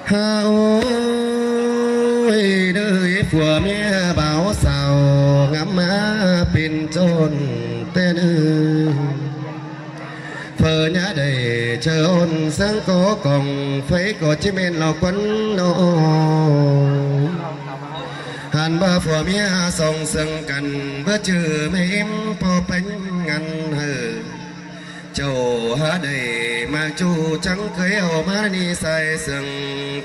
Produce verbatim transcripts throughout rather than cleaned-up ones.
Ha ôi, đơi phua mía báo sao ngắm má pên chốn tên ơi. Phơ nhá đảy chơ ôn sáng có còng phấy có chí mên lo quấn nô. Hẳn ba phua mía song sương cắn bơ chư mê im po pánh ngăn hờ. Chầu há đảy mạc chu trắng cưới ổ má ni sai sương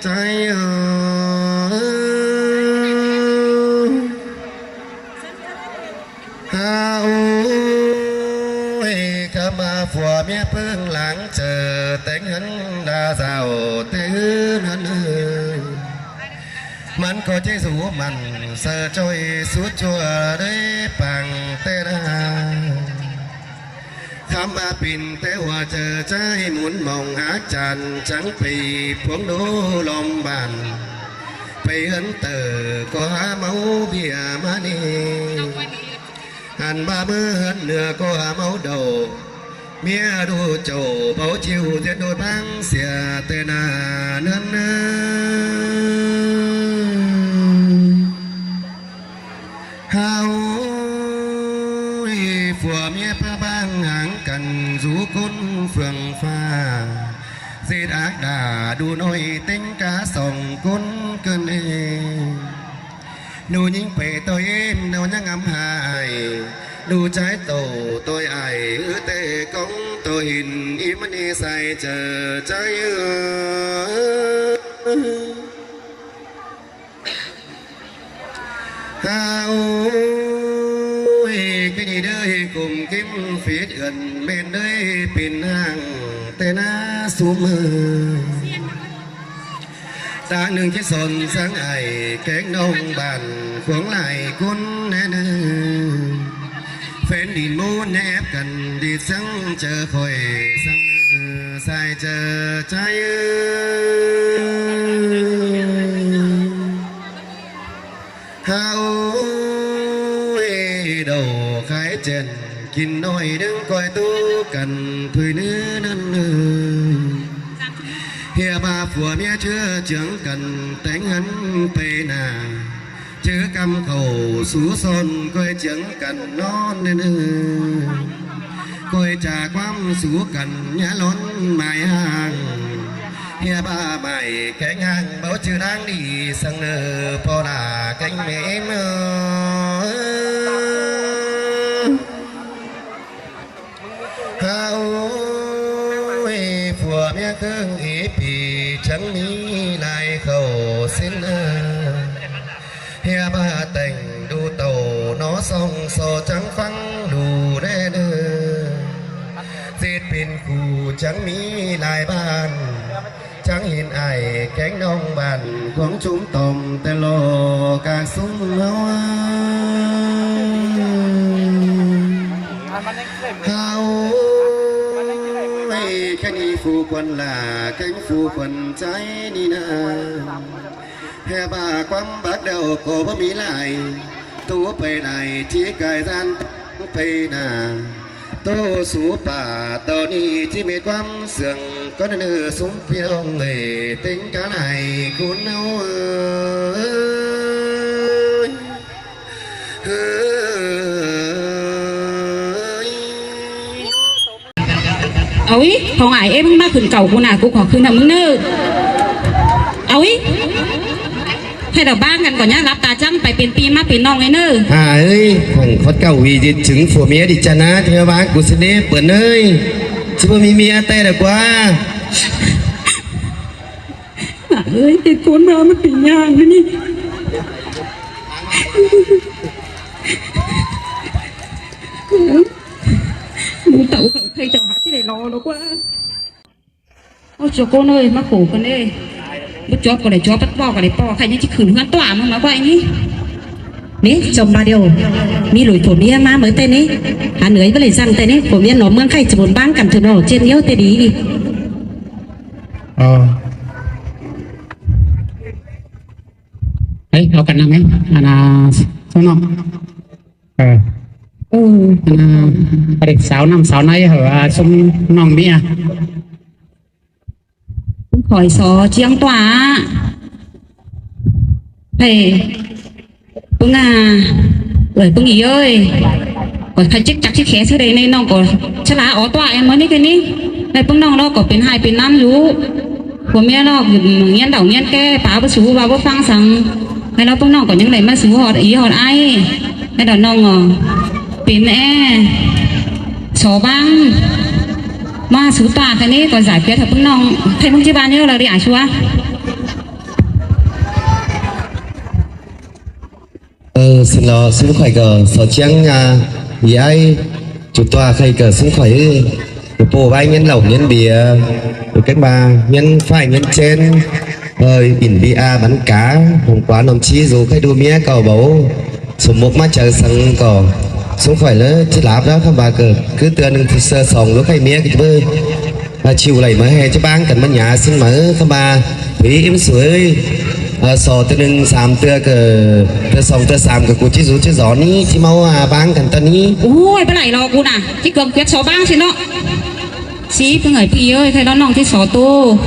trái ơ. Ha ôi, khám ma phua mía pương láng chơ téng hấn đa dạo tê hứ năn ơi. Mắn có chế rủ mặn sơ trôi suốt chua đế pàng tê đa. Khám ma pin tê hua chơ trái muốn mong hák chàn trắng pì phuống đô lom bàn. Pì hấn tờ có há máu bìa má ni. Hẳn ba mơ hấn nửa có há máu đầu. Mía đô chầu báu chiêu diễn đôi báng xìa tê nà nơn nơn. Hao ơi, phua mía pá bang háng căn rú cốn phường pha. Dệt ác đà đu nôi tính cá sòng cốn cơn ê. Đu nhính pê tôi êm nâu nhá ngắm hại. Đu trái tổ tôi ải ư tê cống tôi hình im ni sai chờ trái ư. Ha ôi, cái gì đơi cùng kim phiết ươn bên đơi pin hàng tê na sum ơi. Sáng nương chết son sáng ải kéng nông bàn khuống lại cún nén ơi. Phén đìn mũ nép cần đi sáng chờ khỏi sáng sai chờ trái ơi. Ha ôi, đầu khai chèn, kin nôi đứng coi tú cần thui nứ năn ơi. Hìa ba phua mía chứa chướng cần téng hấn pê nà. Chứa căm khẩu sú son coi chướng cần non năn ơi. Coi trà quăm sú cần nhá lón mai hàng. Hìa ba mải kéng hang báu chư đang đi sang nơ po đà kéng mế mơ. Ha ôi, phua mía khương ý pì trắng mí lai khẩu xin ơ. Hìa ba tẻng đu tàu nó song so trắng phăng đu đe đơ. Dệt pin khu trắng mí lai ban. Trắng hin ai kéng nông bàn khuống chúng tòm tê lô ca súng háo. Háo ơi, cái ni phu quân là cánh phu quân trái ni na. Hìa ba quăm bắt đầu cô bố Mỹ lại. Tú pê này chỉ cài gian pê nà. Tô sú pả tàu ni chi mê quăm sương có nư súng phi ông người tính cá này cún nâu ơi. Ơi. Ôi, không ai em má khửn cẩu cô nà, cô khó khửn hả mưng nơ. Ôi. Hay là ba ngăn có nhá lắp ta chăng phải pin pi má pin nong ấy nơ. À ơi, không khót cậu vì dịch chứng phổ mía đi chăn á, thì ba cô xin đế bớn ơi. Chứ bà mi mía tê đã quá. Ơi, cái con mà nó bị nhang cái đi. Mụ tẩu khẩu khay chào hả, thế này lo nó quá. Ôi, cho cô ơi, mắc khổ con ê. Bút chó con này chó bắt bò con này bò khay như chứ khửn hương tỏa mà mà quay nhỉ. Ní, chồng bà điều. Mí lùi phổ mía má mới tên ní. Hà Nội với lại răng tên ní, phổ mía nó mương khay chỉ muốn bán cắn thử nó trên yếu tê đi đi. Ờ. Ấy, nó cần năm ấy. À, là, sao nó? Ờ. Ừ. À, à, để sáu năm sáu nay hả, à, sông nòng Mỹ à? Cũng Khỏi so ꞌchiếng ꞌtọa. Hây, ꞌpứng a, ơi ꞌpứng ꞌí ơi, khỏi khăn chếc chặt chếc khé ꞌsứ đảy ꞌnị ꞌnọng ꞌcọ ꞌchá ꞌlạ ók ꞌtọa ꞌen ꞌmá ꞌnị ꞌkẹ ꞌnị. Hây ꞌpứng ꞌnọng ꞌnọ ꞌcọ pên ꞌhại pên ꞌnặn dú. Phủ ꞌmía ꞌnọ ꞌnghín đảu ꞌnghín ké pá báu sú ꞌva báu ꞌphắng săng. Hây ꞌnọng ꞌpứng ꞌnọng ꞌcọ ꞌnhắng đảy ꞌmá sú ꞌhọt ꞌí ꞌhọt ải. Hây đỏ ꞌnọng ꞌnọ pên ꞌnị, so ꞌváng ꞌmá sú ꞌtọa ꞌkhạy ꞌnị ꞌcọ giải quyết hảư ꞌpứng ꞌnọng. Hây ꞌmứng ꞌchí ꞌva ꞌnhớ ꞌlạ đi ải ꞌchua. Ơ, ꞌsịn lo ꞌsúm khỏi ꞌcọ so ꞌchiếng a, ꞌí ải, ꞌchu ꞌtọa ꞌkhạy ꞌcọ ꞌsúm khỏi ꞌhứ, ꞌchu ꞌpộ ꞌvái ꞌnghín đảu ꞌnghín bia, ꞌchu ꞌkén ꞌva ꞌnghín ꞌphạ ꞌnghín ꞌchén, ơi, ỉn ꞌvi a bắn cá, hong ꞌquá ꞌnọng ꞌchí dú ꞌkhạy đu ꞌmía ꞌcọ báu sôm mốc ꞌmá chaư săng ꞌcọ, ꞌsúm khỏi ꞌlạ ꞌchí láp ꞌlạ ꞌkhắm ꞌva ꞌcọ ꞌcứ ꞌtưa ꞌnưng ꞌtưa song dú ꞌkhạy ꞌmía ꞌcọ ꞌchí báu. A, ꞌchịu đảy ꞌmá ꞌhế ꞌchí ꞌváng căn ꞌmá nhá ꞌsịn ꞌmá ꞌkhắm ꞌva, ꞌpứng ꞌí ꞌmí su ơi. A, so ꞌtưa ꞌnưng sam ꞌtưa ꞌcọ, ꞌtưa song ꞌtưa sam ꞌcọ ꞌcú ꞌchí dú ꞌchí dón ꞌnị ꞌchí ꞌmá a ꞌváng căn ꞌtọn ꞌnị. Ôi, báu đảy lo ꞌcú ꞌnạ, ꞌchí ꞌcương ꞌquiệt so ꞌváng ꞌsịn ꞌnọ. Sí, ꞌpứng ải ꞌpứng ꞌí ơi, ꞌkhạy ꞌnọng ꞌnọng ꞌchí so tô,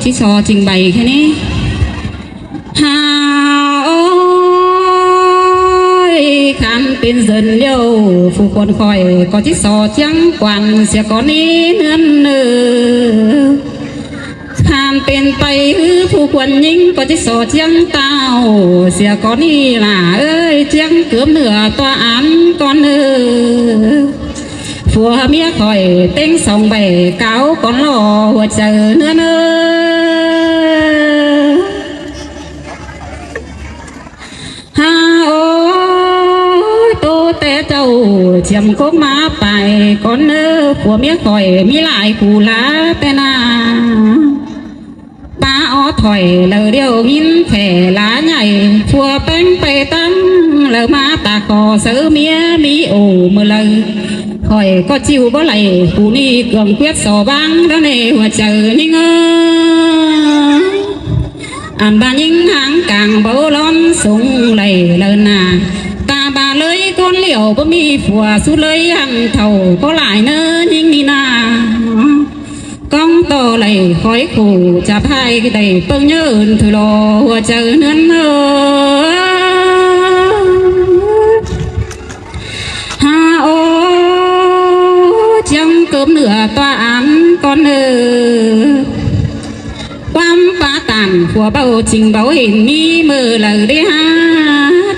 ꞌchí so trình bày ꞌkhạy ꞌnị. Ha ơi, khăn pên dơn ꞌlẹo phủ khuôn khỏi ꞌcọ ꞌchí so ꞌchiếng quan sia ꞌcọ ꞌnị ꞌnưn ơ. Khăn pên pay ꞌhứ phủ khuôn ꞌnhính ꞌcọ ꞌchí so ꞌchiếng ꞌtạu sia ꞌcọ ꞌnị ꞌlạ ơi, ꞌchiếng cớm ꞌnựa ꞌtọa ăn ꞌcọn ơ. Phủ ꞌmía khỏi ꞌtếng song bảy cáo ꞌcọn lo ꞌhua chaư ꞌnưn ơ. Ha ôi, tô té chảu chiêm cốc ꞌmá pay ꞌcọn ơ, phủ ꞌmía khỏi ꞌmí lai phủ lá té ꞌna. Pá ók thoải ꞌlẹo ꞌlẹo ꞌnghín khẻ lá nhảy, phủ ꞌpéng pay ꞌtắng ꞌlẹo ꞌmá ta khỏ sáư ꞌmía ꞌmí ổ ꞌmự ꞌlẹo. Khỏi ꞌcọ ꞌchịu báu đảy phủ ꞌnị ꞌcương ꞌquiệt so ꞌváng đó ꞌnị ꞌhua chaư ꞌnhính ơ. Ăn ꞌva ꞌnhính háng cang báu lón sống đảy ꞌlẹo ꞌnạ. Ta ꞌva ꞌlới ꞌcốn ꞌlẹo báu ꞌmí phủ sú ꞌlới hăn thảu ꞌcọ lai ꞌnớ ꞌnhính ꞌnị ꞌnạ. Cóng ꞌto đảy khỏi khổ chả phải đảy ꞌpơng nhớ ơn thôi lo ꞌhua chaư ꞌnưn ơ. Ha ôi, ꞌchiếng cớm ꞌnựa ꞌtọa ăn ꞌcọn ơ. ꞌQuám pá tản phủ báu chính báu hên ꞌmí ꞌmự ꞌlẹo đé ha.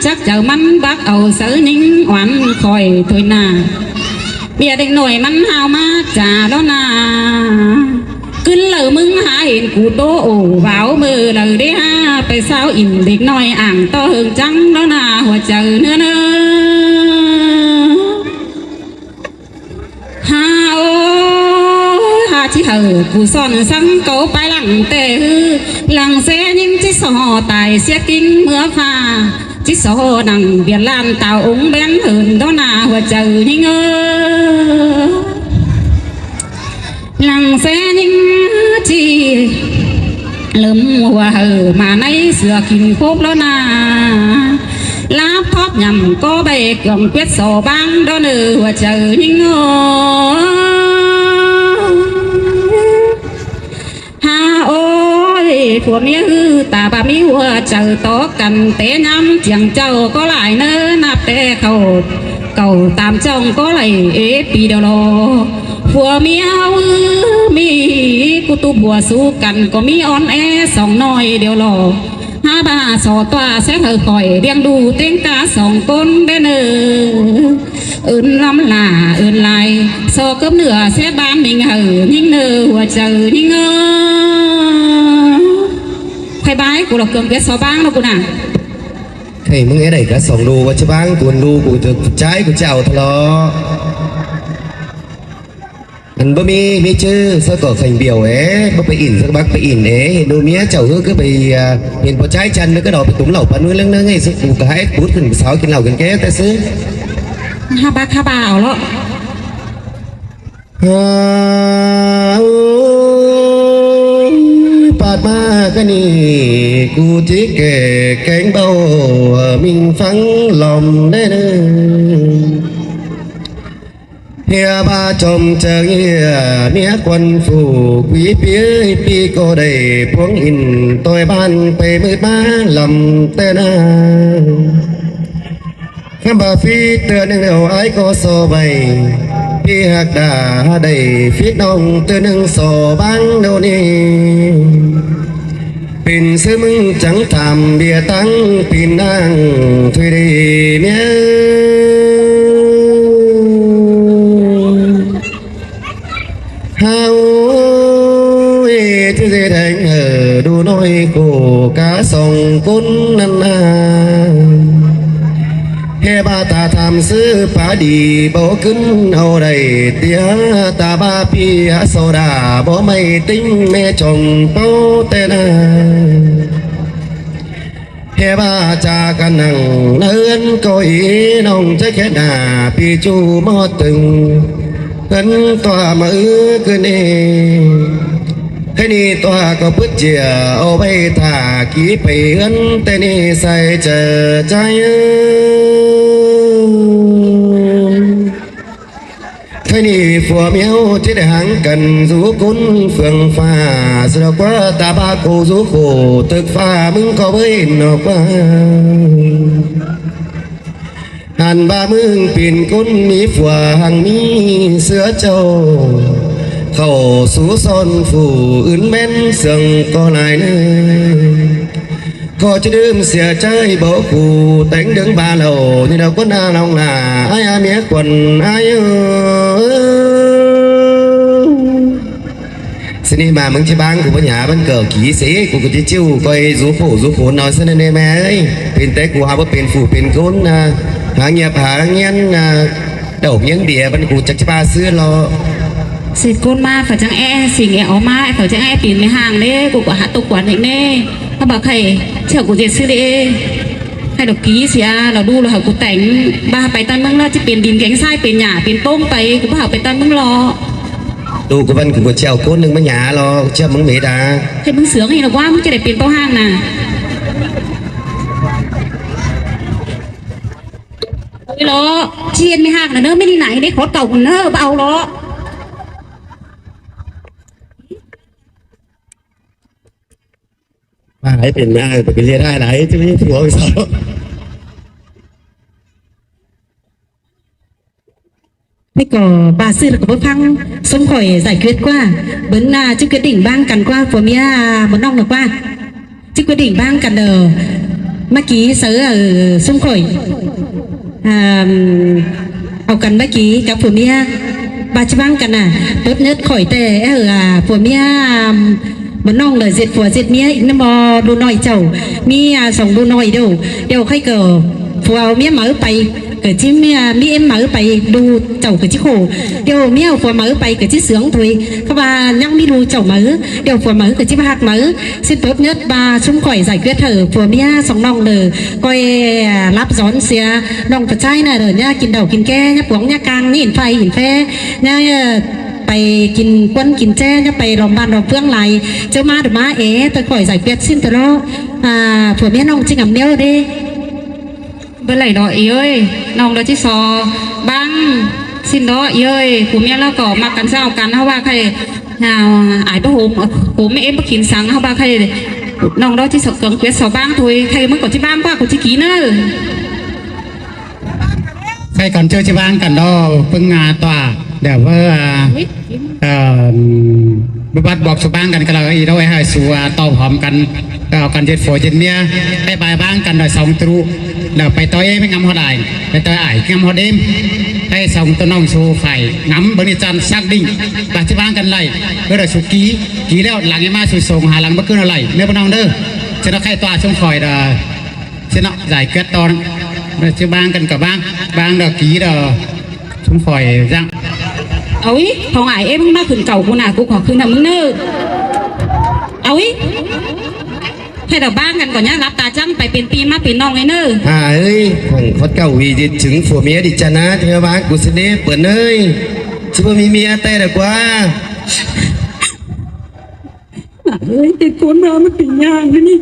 Chắc chaư ꞌmắn bác au sáư ꞌnhính oán khỏi thôi ꞌnạ. ꞌViạk đếc ꞌnọi ꞌmắn ꞌhao ꞌmá chả đó ꞌnạ. Cứn ꞌlẹo ꞌmứng hák hên cu ꞌtố ổ váo ꞌmự ꞌlẹo đé ha. Pay ꞌsáo ỉn đếc ꞌnọi ảng ꞌto ꞌhướng chắng đó ꞌnạ ꞌhua chaư ꞌnưn ơ. Ha ôi, ha ꞌchí hảư phủ son săng cáu pay lăng té ꞌhứ. Lăng ꞌsé ꞌnhính ꞌchí so tai sia ꞌkính ꞌmứa ꞌphạ. ꞌChí so nẳng Việt Lan tảo ống bén hơn đó ꞌnạ ꞌhua chaư ꞌnhính ơ. Lăng ꞌsé ꞌnhính ꞌchí lớm ꞌhua hảư ꞌmá ꞌnay sửa kin khốp đó ꞌnạ. Láp thóp nhẳm ꞌcọ báu ꞌcương ꞌquiệt so ꞌváng đó ꞌnớ ꞌhua chaư ꞌnhính ơ. Ha ôi, phủ ꞌmía ꞌhứ ta ꞌva ꞌmí ꞌhua chaư tó căn té ꞌnhám chiêng chaư ꞌcọ lai ꞌnớ ꞌnặp té khảu, khảu tam chong ꞌcọ lai ế pi điêu lo. Phủ ꞌmía ꞌhứ ꞌmí ꞌcú ꞌtú bua sú căn ꞌcọ ꞌmí ón é song ꞌnọi điêu lo. Ha ꞌva so ꞌtọa ꞌsé hảư khỏi điêng đu ꞌtếng cá song ꞌcốn đé ꞌnớ. Ơn lắm lả ơn lai, so cớm ꞌnựa ꞌsé ban ꞌnhính hảư ꞌnhính ꞌnớ ꞌhua chaư ꞌnhính ơ. Khay bái cu lỏ ꞌcương ꞌquiệt so ꞌváng ꞌnớ cu ꞌnạ. Khay ꞌmứng é đảy cá song đu ꞌva ꞌchí ꞌváng cuôn đu cu ꞌchớ ꞌchái cu ꞌchí au ꞌtớ lo. Ăn báu ꞌmí, ꞌmí ꞌchớ ꞌsớ ꞌcọ kheng bẻo é, báu pay ỉn ꞌsớ bác pay ỉn é, hên đu ꞌmía chảu ꞌhứ ꞌcứ pay, à, hên ꞌpo ꞌchái chăn ꞌnớ ꞌcứ đỏ pay túm lảu păn ꞌmứ ꞌlớng ꞌnớ ꞌnị ꞌsứ cu cá hét pút khửn sáo kin lảu kin ké té ꞌsứ. Ha bác ha bác au lo. Ha ôi, pát ꞌmá cá ꞌnị cu ꞌchí kẻ kéng báu, à, ꞌminh ꞌphắng lom đé ꞌnớ. ꞌHia ꞌva chom chaư ꞌhia ꞌmía khuôn phủ, quí pi ới pi ꞌcọ đảy puống in ꞌtoi ban pay ꞌmựt ꞌmá lăm ꞌtẹ na. ꞌKhắm ꞌva phít ꞌtưa ꞌnưng ꞌlẹo ái ꞌcọ so vay, pi ꞌhặc đa hák đảy phít ꞌnọng ꞌtưa ꞌnưng so ꞌváng ꞌlẹo ꞌnị. Pên ꞌsứ ꞌmứng chắng tham bia táng pên ꞌnáng thuê đi ꞌmía. Hao ê, ꞌchư dê đeng hảư đu ꞌnọi khổ cá song ꞌcốn ꞌnặn a. ꞌHê ꞌva ta tham ꞌsứ pá đi báu ꞌcứn au đảy ꞌtía, ta ꞌva pi hák so đa báu ꞌmạy ꞌtếng ꞌmé chom ꞌpáu ꞌtẹ na. ꞌHê ꞌva cha căn nẳng ꞌnớ ꞌhướn ꞌcọ ꞌnị ꞌnọng ꞌchớ khét nả pi ꞌchu ꞌmá tưng ꞌhướn ꞌtọa máư ꞌcứn ꞌnị. ꞌKhạy ꞌnị ꞌtọa ꞌcọ pứt ꞌchịa au ꞌvạy thả kí pay ꞌhướn ꞌtẹ ꞌnị sai chaư ꞌchái ới. ꞌKhạy ꞌnị phua ꞌmía ꞌchí đảy háng căn dú ꞌcốn phường ꞌphạ, ꞌsịn ꞌnọ ꞌquá ta ꞌva khổ dú khổ tớc ꞌphạ ꞌmứng ꞌcọ báu hên ꞌnọ ꞌquá. Hăn ꞌva ꞌmứng pên ꞌcốn ꞌmí phua hăng ꞌmí ꞌsứa ꞌchạu, khảu sú son phủ ứn ꞌmen sương ꞌcọ lai ꞌnớ. ꞌCọ ꞌchí đưm sia ꞌchái báu khu téng đớng ba lảu, ꞌnị đaư ꞌcốn a lòng lả, ái a ꞌmía khuôn ái ơ. ꞌSịn ꞌnị ꞌmá ꞌmứng ꞌchí ꞌváng cu báu nhả bán ꞌcọ kí ꞌsớ, cu ꞌcọ ꞌchí ꞌchịu ꞌcoi dú khổ dú khổ ꞌnọi ꞌsớ ꞌnị ꞌnê ꞌmá ơi. Pên té cu hák báu pên phủ pên ꞌcốn a, hák ꞌnhạp hák ꞌnghiến a, đảu ꞌnhiếng đia băn cu chắc ꞌchí ꞌva ꞌsứ lo. ꞌSịn ꞌcốn ꞌmá ꞌcọ chắng é, ꞌsịn é ók ꞌmá ꞌcọ chắng é pên ꞌmí ꞌháng ꞌlế, cu ꞌcọ hák tô quan ꞌnị ꞌnê. ꞌHá ꞌva ꞌkhạy, ꞌchưa cu ꞌdệt ꞌsứ đê. ꞌKhạy đaư kí sia, lo đu lo hảư cu téng, ꞌva pay ꞌtoi ꞌmứng lo ꞌchí pên đin kéng ꞌsái pên nhả pên ꞌpông pay, cu báu hảư pay ꞌtoi ꞌmứng lo. Đu cu băn cu ꞌcọ ꞌchí au ꞌcốn ꞌnưng ꞌmá nhả lo, ꞌchưa ꞌmứng mết a. ꞌKhạy ꞌmứng sương ꞌnị lo ꞌquá ꞌmứng ꞌchí đảy pên ꞌpông ꞌháng nả. Ôi lo, ꞌchí hên ꞌmí ꞌháng nả ꞌnớ, ꞌmí đi nải đé khót cảu ꞌnớ, báu lo. Ba hái pên ꞌmá, ơ, báu ꞌcọ ꞌdệt đảy lai, ꞌchí ꞌmí phua sao. ꞌKhạy ꞌcọ ꞌva ꞌsứ ꞌlẹo ꞌcọ báu ꞌphắng, ꞌsúm khỏi giải quyết ꞌquá. Bớn ꞌnạ ꞌchí quyết định ꞌváng căn ꞌquá, phua ꞌmía, ꞌmá ꞌnọng ꞌnớ ꞌquá. ꞌChí quyết định ꞌváng căn đaư. ꞌMá kí sáư, ơ, ꞌsúm khỏi, ơ, au căn ꞌmá kí cắp phua ꞌmía. ꞌVa ꞌchí ꞌváng căn ꞌnạ, tốt nhất khỏi ꞌtẹ, ơ, a, phua ꞌmía, ơ, ꞌmá ꞌnọng đaư ꞌdệt phua ꞌdệt ꞌmía ꞌnị ꞌnớ ꞌmo, ꞌlụk ꞌnọi chảu. ꞌMí, a, song ꞌlụk ꞌnọi điêu. Điêu ꞌkhạy ꞌcọ phua au ꞌmía máư pay, ꞌcọ ꞌchí ꞌmí, a, ꞌmí ꞌếm máư pay, ꞌlụk chảu ꞌcọ ꞌchí khổ. Điêu ꞌmí au phua máư pay ꞌcọ ꞌchí sương thôi. ꞌKhạy ꞌva ꞌnhắng ꞌmí ꞌlụk chảu máư, điêu phua máư ꞌcọ ꞌchí ꞌva ꞌhặc máư. ꞌSịn tốt nhất ꞌva ꞌsúm khỏi giải quyết hảư phua ꞌmía song ꞌnọng đaư ꞌcoi, a, lắp dón sia ꞌnọng ꞌphạ ꞌchái ꞌnạ đaư ꞌnhá kin đảu kin ké, ꞌnhá puống ꞌnhá cang, ꞌnhá in phay in phe, ꞌnhá, ơ, pay kin ꞌquán kin ꞌchế, ꞌnhá pay lom bản lom ꞌphướng lai. ꞌChớ ꞌmá đaư ꞌmá é, ꞌtoi khỏi giải quyết ꞌsịn ꞌtoi lo. A, phua ꞌmía ꞌnọng ꞌchí ngắm ꞌnéo đé. Báu đảy lo ꞌnị ơi, ꞌnọng ꞌlọ ꞌchí so ꞌváng ꞌsịn lo ꞌnị ơi, phua ꞌmía ꞌlọ ꞌcọ ꞌmặc căn ꞌsáo căn, ꞌhứ ꞌva ꞌkhạy, a, ải báu hôm, hôm ꞌmí ꞌếm báu kin săng, ꞌhứ ꞌva ꞌkhạy, ꞌnọng ꞌlọ ꞌchí so cương quyết so ꞌváng thôi, ꞌkhạy ꞌmá ꞌcọ ꞌchí ꞌváng ꞌquá, ꞌcọ ꞌchí kí ꞌnớ. ꞌKhạy ꞌcọ ꞌchớ ꞌchí ꞌváng căn ꞌlọ, ꞌpứng, a, ꞌtọa, đảy ꞌva, a, Ơ, báu bắt buộc su ꞌváng căn ꞌcọ ꞌlạ, ꞌnị ꞌlọ ꞌhứ ꞌhại su, a, ꞌtọp hỏm căn, ơ, au căn ꞌdệt phua ꞌdệt ꞌmía, ꞌhứ ꞌvạy ꞌváng căn đảy song ꞌtru, đảy pay ꞌtoi ꞌếm ngắm ꞌhọt ải, pay ꞌtoi ải ngắm ꞌhọt ꞌếm, ꞌhứ song ꞌtoi ꞌnọng su phải ngắm bớng ꞌnị chăn xác định, ꞌva ꞌchí ꞌváng căn đảy, ꞌhứ đảy su ký, ký ꞌlẹo lăng ꞌnị ꞌmá su sông ha lăng báu ꞌcứn ꞌnọ đảy, ꞌnớ ꞌpứng ꞌnọng đé, ꞌchớ ꞌnọ ꞌkhạy ꞌtọa ꞌsúm khỏi đảy, ꞌchớ ꞌnọ giải quyết ꞌtoi, ꞌchớ ꞌváng căn ꞌcọ ꞌváng, ꞌváng đảy ký đảy, ꞌsúm khỏi ꞌdặng. Ôi, khong ải ꞌếm ꞌmá khửn cảu cu ꞌnạ, cu khỏ khửn hảư ꞌmứng ꞌnớ. Ôi, ꞌkhạy đảy ꞌváng căn ꞌcọ ꞌnhá lắp ta chắng pay pên ꞌpi ꞌmá pên ꞌnọng ꞌnị ꞌnớ. A ơi, khong khót cảu ꞌnị ꞌdệt chứng phua ꞌmía đi chăn ꞌnạ, ꞌchí ꞌmá ꞌváng cu ꞌsịn đé Pươn ơi. ꞌChí báu ꞌmí ꞌmía ꞌtẹ đảy ꞌquá. A ơi, ꞌdệt ꞌcốn ꞌmá ꞌmá pên ꞌnhá ꞌnị.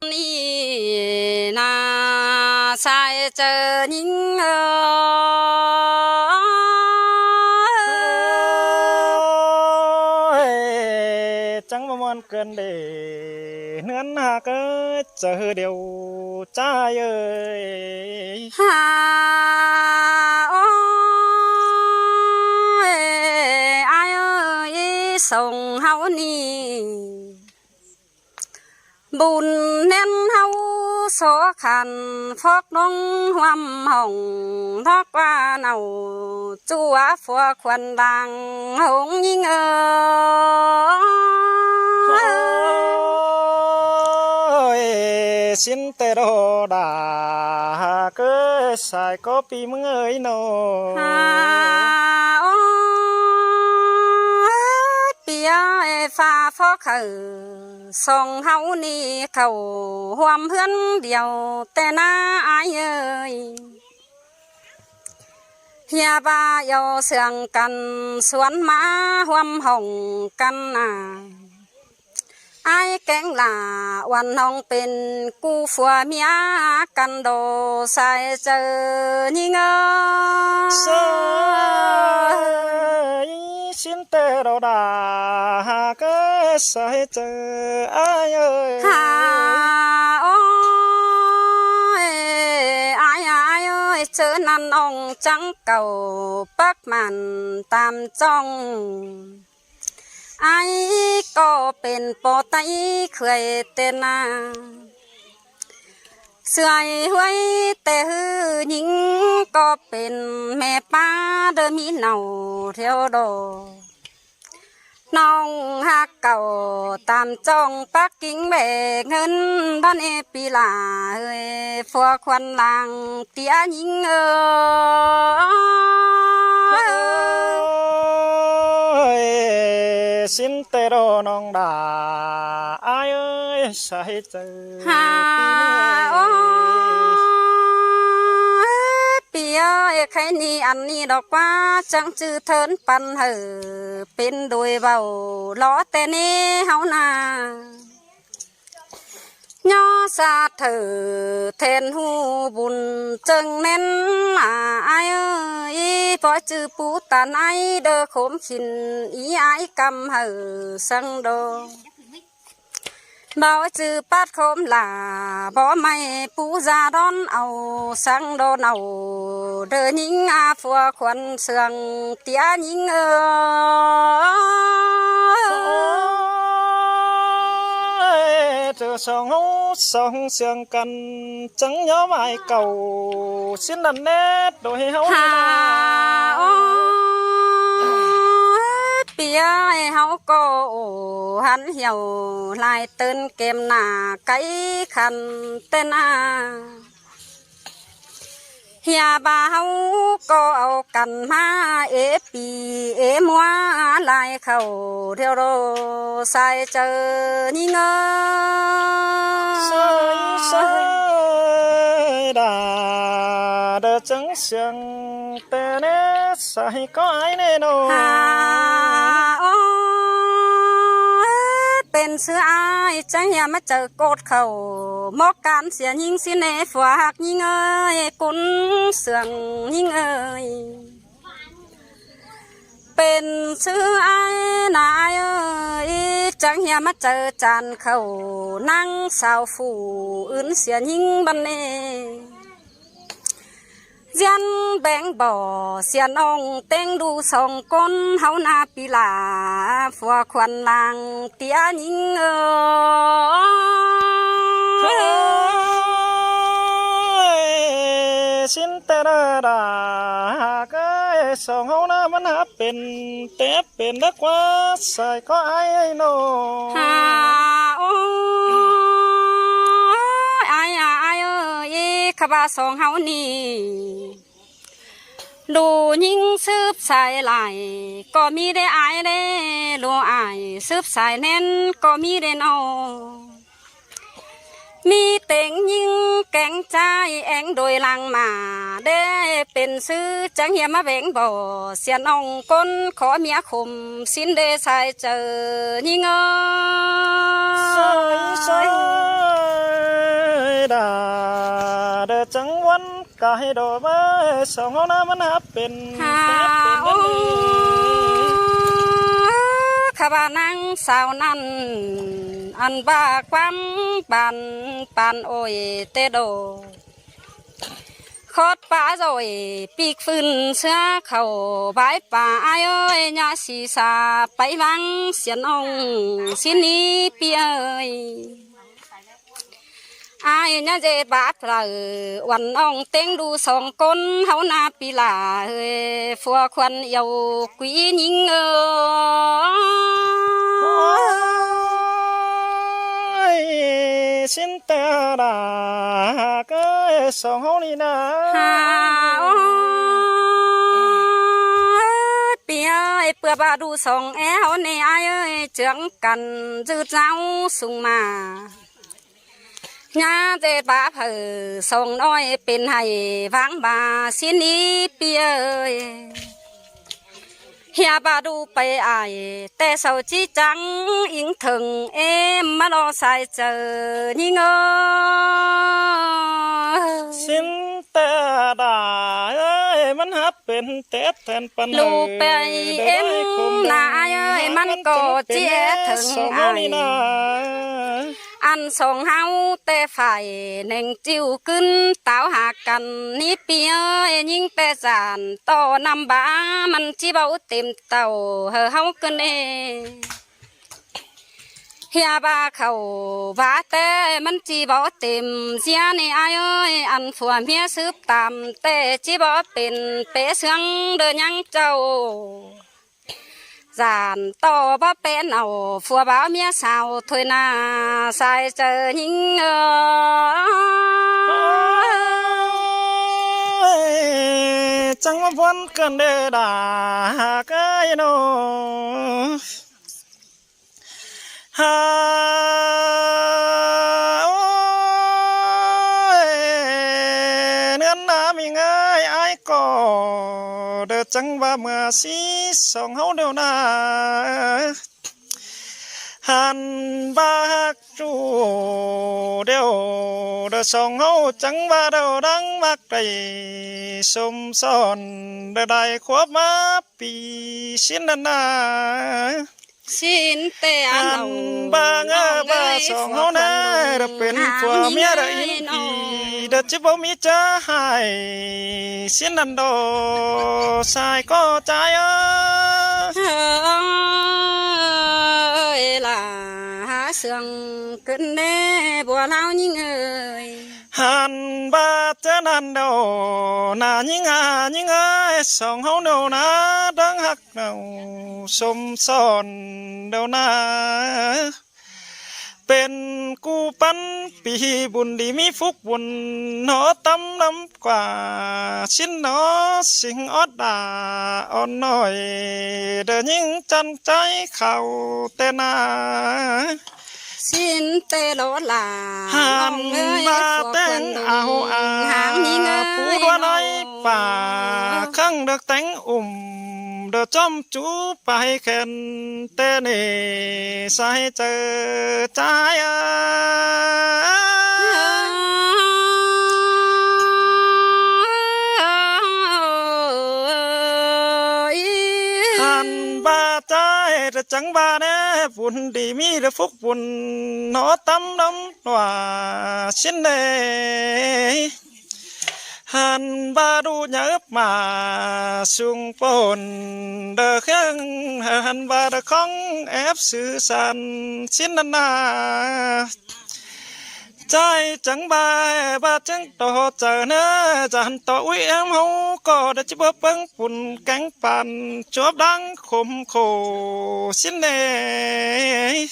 ꞌNị ꞌnạ tai chaư ꞌnhính ơi. Ôi, chắng ꞌva ꞌmuôn ꞌcợn đê ꞌnướn ꞌhặc ới, chaư điêu ꞌchái ơi. Ha, ôi, ai ơi, song ꞌháu ꞌnị bun ꞌnén ꞌháu sô khăn phóc ꞌnóng ꞌhuôm hỏng ꞌnọk ꞌva nảu ꞌchu ꞌva phua khuôn đang hống ꞌnhính ơi. Ôi, ꞌsịn ꞌtẹ ꞌđô đa ꞌhặc ới, sai ꞌcọ ꞌpi ꞌmướng ơi ꞌnọ. Ha, ôi, ꞌpi ơi, pha phó khảư song ꞌháu ꞌnị khảu ꞌhuôm ꞌhướn điêu ꞌtẹ ꞌna ai ơi. ꞌHia ꞌva yau sương căn suôn ꞌmá ꞌhuôm hỏng căn ꞌna. Ai kéng lả uôn ꞌnọng pên ꞌcú phua ꞌmía căn đô sai chaư ꞌnhính ơi. Sai, ꞌsịn ꞌtẹ ꞌđô đa ꞌhặc ới, sai chaư ai ơi. Ha, ôi, ai, ai ơi, chaư ꞌnặn ꞌnọng chắng cảu pắc mẳn tam ꞌchọng. Ai ꞌcọ pên ꞌpo tay khưai ꞌtẹ ꞌna. Sưởi ꞌhuối ꞌtẹ ꞌhứ ꞌnhính ꞌcọ pên ꞌme ꞌpá đơ ꞌmí nảu thiêu đô. ꞌNọng ꞌhặc cảu tam ꞌchọng pắc ꞌkính ꞌvẹ ꞌngớn ꞌvắn ê ꞌpi lả ơi, phua khuôn lăng ꞌtía ꞌnhính ơi. Ôi, ꞌsịn ꞌtẹ ꞌđô ꞌnọng đa ai ơi, sai chaư. Ha, ôi, ꞌpi ơi, khay ꞌnị ăn ꞌnị ꞌlọ ꞌquá, chắng ꞌchư ꞌthớn păn hảư pên đuổi ꞌvạu lo ꞌtẹ ꞌnị ꞌháu ꞌna. ꞌNhó sa thảư then ꞌhụ bun chơng ꞌnén ả ai ơi, ꞌpó ꞌchư pú ꞌtan ai đơ khốm khỉn, í ai căm hảư săng đô. Báu ꞌchư pắt khốm lả bó ꞌmạy pú da đón au săng đô nảu đơ ꞌnhính a phua khuôn sương ꞌtía ꞌnhính ơi. Ôi, ꞌchư song ꞌháu song sương căn chắng ꞌnhó ꞌmạy cảu ꞌsịn ꞌnặn ꞌnẹ ꞌđô ꞌháu. Ha, ꞌnị ꞌna. Ôi, ꞌpi ơi, ꞌháu ꞌcọ ổ hăn hiẻo lai tơn kem nả cáy khăn ꞌtẹ ꞌna. ꞌHia ꞌva ꞌháu ꞌcọ au căn ꞌmá ê ꞌpi ê ꞌmúa lai khảu thiêu đô sai chaư ꞌnhính ơi. Sai, sai đa đơ chắng sương ꞌtẹ ꞌnê sai ꞌcọ ai ꞌnê ꞌnọ. Ha, ôi, pên ꞌsứ ai chắng ꞌhia ꞌmá chaư ꞌcột khảu mốc cán sia ꞌnhính ꞌsịn ê phua ꞌhặc ꞌnhính ơi, ꞌcốn sương ꞌnhính ơi. Pên ꞌsứ ai ꞌna ai ơi, chắng ꞌhia ꞌmá chaư chan khảu ꞌnăng sao phủ ứn sia ꞌnhính băn ê. ꞌDiến béng bổ sia ꞌnọng ꞌtếng đu song ꞌcốn ꞌháu ꞌna ꞌpi lả phua khuôn lăng ꞌtía ꞌnhính ơi. Ôi, ꞌsịn ꞌtẹ ꞌđô đa ꞌhặc ới, song ꞌháu ꞌna ꞌmắn hák pên té pên đắc ꞌquá sai ꞌcọ ai ơi ꞌnọ. Ha, ôi, ai à, ai ơi, ꞌkhạ ꞌva song ꞌháu ꞌnị đu ꞌnhính sứp sai lai ꞌcọ ꞌmí đé ai đé, đu ai sứp sai ꞌnén ꞌcọ ꞌmí đé ꞌnọ. ꞌMí ꞌtếng ꞌnhính kéng ꞌchái ꞌéng đôi lăng mả đé, pên ꞌsứ chắng ꞌhia ꞌmá béng bổ sia ꞌnọng ꞌcốn khó ꞌmía khôm ꞌsịn đé sai chaư ꞌnhính ơi. Sai, sai đa đơ chắng ꞌvắn cai đỏ ꞌmá song ꞌháu ꞌná ꞌmắn hák pên. Hả, té pên ꞌnặn ôi. Ơ, khả ꞌva ꞌnáng sáo ꞌnặn, ăn ꞌva ꞌquám bản, bản ôi té đổ. Khót pá ꞌdội, pík phưn ꞌsứa khảu bái pá ai ơi, ꞌnhá sí sa pay ꞌváng siến ong, sín ꞌnị ꞌpi ơi. Ai ꞌnhá ꞌdệt báp ꞌlạ, uôn ong ꞌtếng đu song ꞌcốn ꞌháu ꞌná ꞌpi ꞌlạ ơi, phua khuôn yau ꞌquí ꞌnhính ơi. Ôi, sín ꞌtẹ đa ꞌhặc ơi, song ꞌháu ꞌnị ꞌná. Hả, ôi, ꞌpi ơi, ꞌpưa ꞌva đu song é ꞌháu ꞌnị ai ơi, ꞌchương căn ꞌdự ꞌdáo sung ꞌmá. ꞌNhá ꞌdệt báp hảư song ꞌnọi pên hảy ꞌváng ba sín ꞌnị ꞌpi ơi. ꞌHia ꞌva đu pay ai, té sau ꞌchí chắng ính thớng êm ꞌmá lo sai chaư ꞌnhính ơi. Sín ꞌtẹ đa ơi, ꞌmắn hák pên té then păn đu hảư pay êm ꞌnạ ai ơi, ꞌmắn ꞌcọ ꞌchí é thớng song ꞌnị ai ꞌná. Ăn song ꞌháu té phải ꞌneng ꞌchịu ꞌcứn táo hák căn ꞌnị ꞌpi ơi, ꞌnhính té dản ꞌto ꞌnặm bá ꞌmắn ꞌchí báu têm tảu hảư ꞌháu ꞌcứn ê. ꞌHia ꞌva khảu ꞌva té ꞌmắn ꞌchí báu têm ꞌdiến ê ai ơi, ăn phua ꞌmía sứp tam té ꞌchí báu pên pế ꞌsướng đơ ꞌnhắng chảu. Dản ꞌto báu pên au phua báu ꞌmía sau thôi ꞌnạ sai chaư ꞌnhính ơi. Ôi, chắng ꞌmá ꞌpuốn căn đê đa ꞌhặc ơi ꞌnọ. Hả, ôi, ꞌnươn ꞌná ꞌmí ơi, ai ꞌcọ đơ chắng ꞌva ꞌmưa sí song ꞌháu ꞌlẹo ꞌná. Hẳn ꞌva ꞌhặc ꞌchu ꞌlẹo, đơ song ꞌháu chắng ꞌva đaư đang ꞌmặc đảy sôm son, đơ đảy khóp ꞌmá pi sín ꞌnặn ꞌná. Sín ꞌtẹ ăn hẳn ꞌva ꞌngớ ꞌva ơi song ꞌháu ꞌná đơ pên phua ꞌmía đơ ín pi, đơ ꞌchí báu ꞌmí chá hải sín ꞌnặn đo sai ꞌcọ chai ơi. Ơi, lả hả sương cơn đê bùa lao ꞌnhính ơi. Hẳn ꞌva chớ ꞌnặn đo ꞌnạ ꞌnhính à ꞌnhính ơi, song ꞌháu ꞌnọ ꞌná đang ꞌhặc ꞌnọ sôm son ꞌlẹo ꞌná. Pên ꞌcú păn pi bun đi ꞌmí phúc bun ꞌnọ tắm ꞌnặm ꞌquá sín ꞌnọ sính ót đa ón ꞌnọi đơ ꞌnhính chăn chái khảu ꞌtẹ ꞌná. Sín ꞌtẹ lỏ lả hẳn ꞌva ꞌtếng au a háng ꞌnhính ơi, pú ꞌlúa ꞌnọi pá khăng đơ téng ủm đơ ꞌchóm chú pay khen ꞌtẹ ꞌnị sai chaư chai ơi. Hẳn ꞌva chai đơ chắng ꞌva ꞌnị bun đi ꞌmí đơ phúc bun ꞌnọ tắm ꞌnặm ꞌnọa sín ꞌnị. Hẳn ꞌva đu nhớ ꞌmá sung pôn đơ kheng, hẳn ꞌva đơ khong ép sư san sín ꞌnặn ꞌná. Chai chắng ꞌva, ꞌva chắng ꞌto chaư ꞌnớ, dản ꞌto ui em ꞌháu ꞌcọ đơ ꞌchí báu ꞌpơng pun kéng păn chuốp đang khôm khổ sín ꞌnị.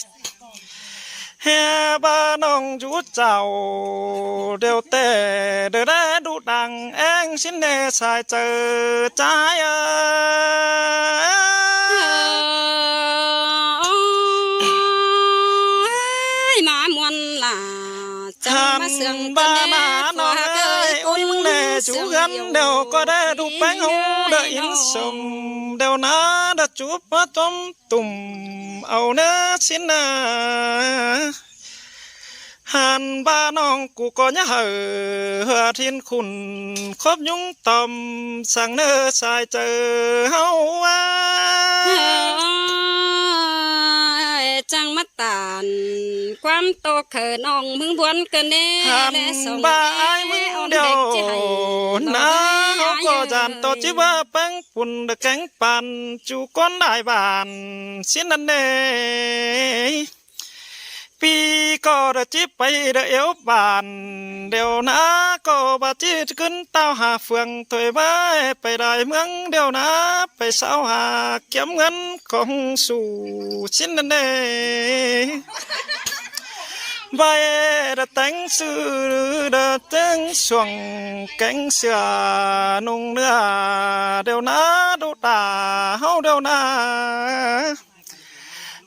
ꞌHia ꞌva ꞌnọng dú chảu điêu ꞌtẹ, đơ đé đu đang eng sín ꞌnị sai chaư chai ơi. Ơi, ꞌmá ꞌmuôn lả chắng ꞌmá sương ꞌva cơn đê ꞌnạ ꞌnọng ơi, ui ꞌmứng ꞌnị dú găn điêu ꞌcọ đé đu péng ꞌháu đơ ín sôm điêu ꞌná đơ chuốp ꞌmá ꞌchóm tủm au ꞌnớ sín ꞌná. Hẳn ꞌva ꞌnọng ꞌcọ ꞌnhá hảư ꞌhứa thin khun khốp ꞌnhúng tỏm săng ꞌnớ sai chaư ꞌháu a. Chắng ꞌmá tản ꞌquám tô khảu ꞌnọng ꞌmứng buôn ꞌcọ ꞌnê. Hẳn ꞌva ải ꞌmứng điêu ꞌná ꞌháu ꞌcọ dản tô ꞌchí ꞌva ꞌpéng pun đa kéng păn ꞌchu ꞌcốn đai bản ꞌsịn ꞌnặn ꞌnê. ꞌPi ꞌcọ đa ꞌchí pay đa ꞌéo bản điêu ꞌná ꞌcọ ꞌva ꞌchí ꞌcứn ꞌtạu ha phường thôi ꞌva pay đai ꞌmướng điêu ꞌná pay sáu ha kiêm ꞌngớn khong su ꞌsịn ꞌnặn ꞌnê. ꞌVa đa téng sư đa téng suông kéng sửa nung ꞌnưa điêu ꞌná đu đa ꞌháu điêu ꞌná.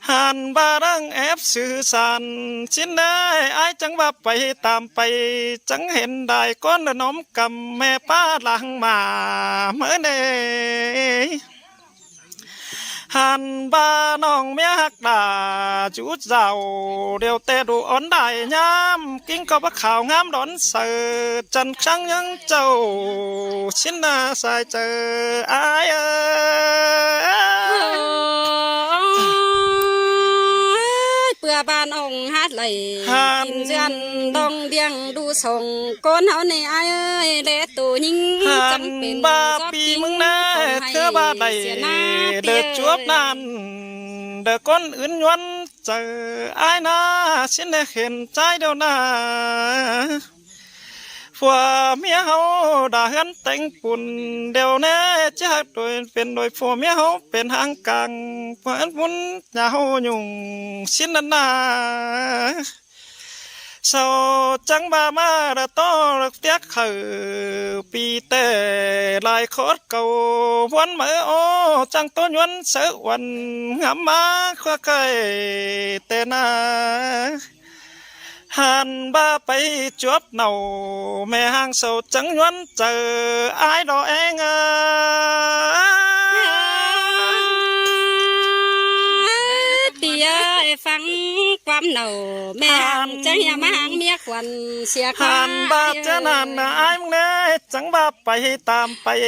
Hẳn ꞌva đang ép sư san ꞌsịn ꞌnê ải chắng ꞌva pay tam pay chắng hên đai ꞌcốn đa ꞌnóm căm ꞌme ꞌpá lăng ꞌmá ꞌmớ ꞌnê. Hẳn ꞌva ꞌnọng ꞌmía ꞌhặc đa dú dao điêu ꞌtẹ đu ón đai ꞌnhám ꞌkính ꞌcọ ꞌva khảu ꞌngám đón saư chăn khắng ꞌnhắng chảu ꞌsịn ꞌná sai chaư ải ơi. Ơi, ꞌpưa bản ꞌnọng hák đảy hẳn kin duyên đong điêng đu song ꞌcốn ꞌháu ꞌnê ải ơi, đé tô ꞌnhính chắng pên ꞌva dóp ꞌpi ꞌmứng ꞌnê khong ꞌhạy thưa ꞌva đảy sia ꞌná đa ꞌpi chuốp ơi. Đan đa ꞌcốn ứn ꞌnhuốn chaư ải ꞌná ꞌsịn ꞌnê hên ꞌchái điêu ꞌná. Phua ꞌmía ꞌháu đa ꞌhướn téng pun điêu ꞌnê ꞌchí ꞌhặc đuổi pên đuổi phua ꞌmía ꞌháu pên háng cang phua ꞌhướn pun nhà ꞌháu nhung ꞌsịn ꞌnặn ꞌná. Sau chắng ꞌva ꞌmá đa ꞌto đa ꞌtiác hảư ꞌpi ꞌtẹ lai khót cau ꞌmuôn máư ô chắng ꞌtố ꞌnhuốn sáư uôn ngắm ꞌmá khua cai ꞌtẹ ꞌná. Hẳn ꞌva pay chuốp nảu ꞌme hang sau chắng ꞌnhuốn chaư ải đo ꞌeng ơ. ꞌPi ơi, phắng ꞌquám nảu ꞌme hang chắng ꞌhiạk ꞌmá háng ꞌmía khuôn sia khua hẳn ꞌva ơi. Chớ nản ải ꞌmứng ꞌnê chắng ꞌva pay tam pay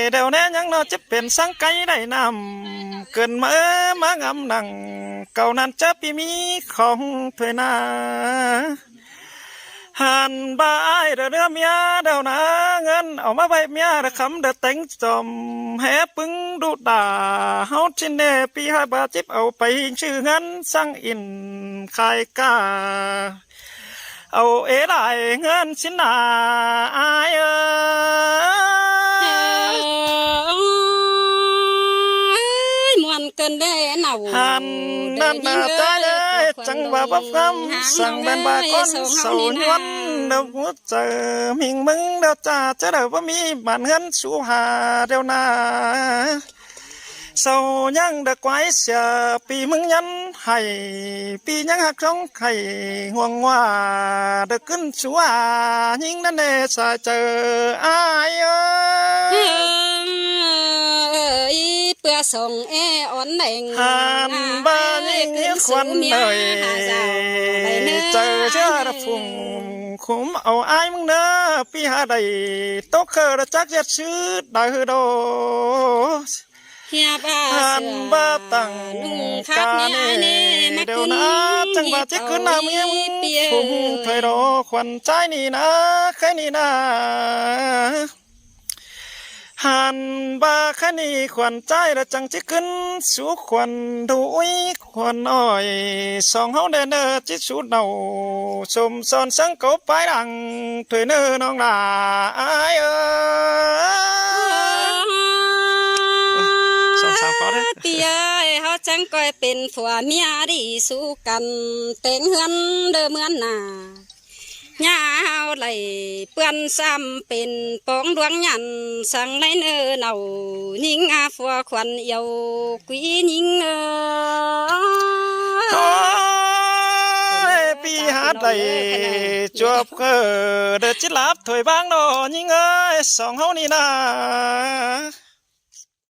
điêu ꞌnê ꞌnhắng ꞌnọ ꞌchí pên sáng cáy đảy năm cơn máư ꞌmá ngắm nẳng cau nản chớ ꞌpi ꞌmí khong thuê ꞌná. Hẳn ꞌva ải đa ꞌlứa ꞌmía điêu ꞌná ꞌngớn au ꞌmá ꞌvạy ꞌmía đa khắm đa téng chom hé ꞌpứng đu đa ꞌháu ꞌchí ꞌnê ꞌpi ꞌhại ꞌva chíp au pay ꞌchư ꞌngớn săng in khai ca au ế đai ꞌngớn ꞌsịn ꞌná ải ơi. Ơi, muôn cơn đê nảu hẳn đa ꞌnặn ꞌnạ ꞌchái ơi, đê chắng ꞌva bắp ngắm săng bên ꞌva ꞌcốn sau ꞌnhuốn đa ꞌmút chaư ꞌminh ꞌmứng đa ꞌchạ chớ đa báu ꞌmí bản ꞌngớn sú ha điêu ꞌná. Sau ꞌnhắng đa quái sia ꞌpi ꞌmứng nhắn hảy ꞌpi ꞌnhắng ꞌhặc ꞌchóng hảy nguông ꞌngoa đa ꞌcứn sú ha ꞌnhính ꞌnặn ꞌnê sai chaư ải ơi. Ơi, ꞌpưa song ê ón đeng hẳn ꞌva ꞌnhính ꞌhiếc khuôn đảy chaư ꞌchớ đa phung khúm au ải ꞌmứng ꞌnớ ꞌpi ha đảy tốc khơ đa chắc ꞌdệt ꞌsứ đa ꞌhứ đô. Hẳn ꞌva tẳng ca ꞌnê điêu ꞌná chắng ꞌva ꞌchí ꞌcứn ꞌnặm ꞌhiếng phung thuê đô khuôn ꞌchái ꞌnị ꞌná, kháy ꞌnị ꞌná. Hẳn ꞌva kháy ꞌnị khuôn ꞌchái đa chắng ꞌchí ꞌcứn sú khuôn đu ꞌúi khuôn ỏi song ꞌháu đen ꞌnớ ꞌchí sú nảu sôm son săng cáu pái đăng thuê ꞌnớ ꞌnọng đa ải ơi. Song sàng có đấy. ꞌPi ơi, ꞌháu chắng ꞌcoi pên phua ꞌmía đi sú căn téng ꞌhướn đơ ꞌmướn ꞌnạ. ꞌNhá ꞌháu đảy ꞌpươn sam pên póng ꞌluống nhẳn săng ꞌlạy ꞌnớ nảu ꞌnhính a phua khuôn iêu quí ꞌnhính ơ. Ôi, ꞌpi ha đảy chuốp khơ đơ ꞌchí láp thôi ꞌváng ꞌnọ ꞌnhính ơi, song ꞌháu ꞌnị ꞌná.